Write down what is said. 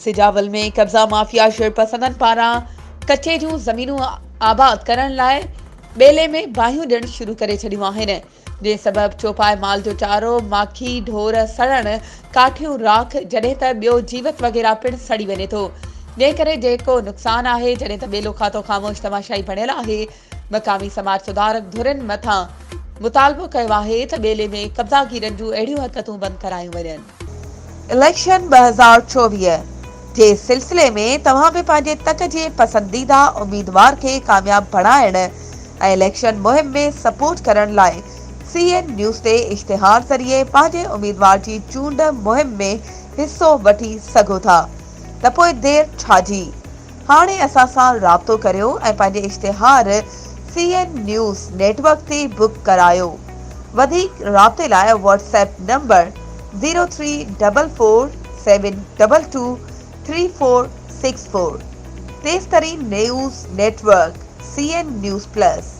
سجاول ۾ قبضا مافيا شرپسندن پاران ڪچي جون زمينون آباد ڪرڻ لاء ٻيلي ۾ باهيون ڏيڻ شروع ڪري ڇڏيون آهن، جنهن سبب چوپائي مال جو چارو، ماکي، ڍور سڙڻ، ڪاٺيون، راک، جڏهن ته ٻيو جيوت وغيره پڻ سڙي وڃي ٿو، جنهن ڪري جيڪو نقصان آهي، جڏهن ته ٻيلو کاتو خاموش تماشائي بڻيل آهي، مقامي سماج سڌارڪ ڌرين مٿان مطالبو ڪيو آهي ته ٻيلي ۾ قبضاگيرن جون اهڙيون حرڪتون بند ڪرايون وڃن. اليڪشن 2024 جي سلسلي ۾ توهان به پنهنجي تڪ جي پسنديده اميدوار کي ڪامياب بڻائڻ ۽ اليڪشن مهم ۾ سپورٽ ڪرڻ لاء سي اين نيوز تي اشتهار ذريعي پنهنجي اميدوار جي چونڊ مهم ۾ حصو وٺي سگهو ٿا ته پوء دير ڇا جي؟ هاڻي اسان سان رابطو ڪريو ۽ پنهنجي اشتهار سي اين نيوز نيٽ ورڪ تي بڪ ڪرايو. وڌيڪ رابطي لاء Whats app number zero three double four seven double two three four six four. تيز ترين news network C N news plus.